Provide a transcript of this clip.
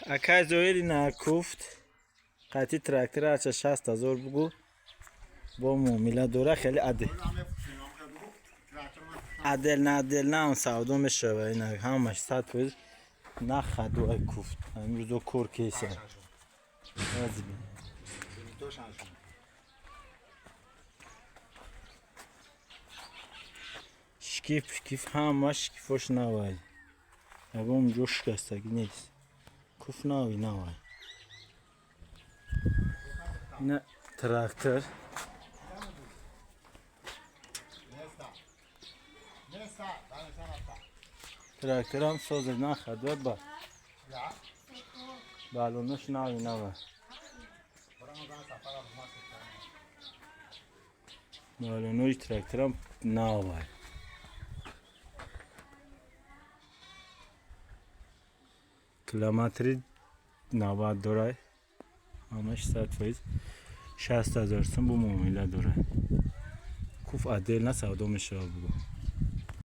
Акай Зоири, на куфт қати трактор ҳарча 60 000 бугу, бо муомила дора, хеле отдельно отдельно ҳам савдо мешава. Ина ҳамаш 100% на хадуай куфт имрӯзо кор кеса. Азби. Шкиф, шкиф, ҳама шкифош навай, ягон ҷо шикастагӣ нест. Куф нави навай. Ина трактор. Тракторам соза, на хадва ба балонош нави нава, балонои тракторам навай. Километри 90 дорай, ҳамаш 100%. 60 000 сум, бо муомила дорай. Куф отдельно савдо мешава, бугу.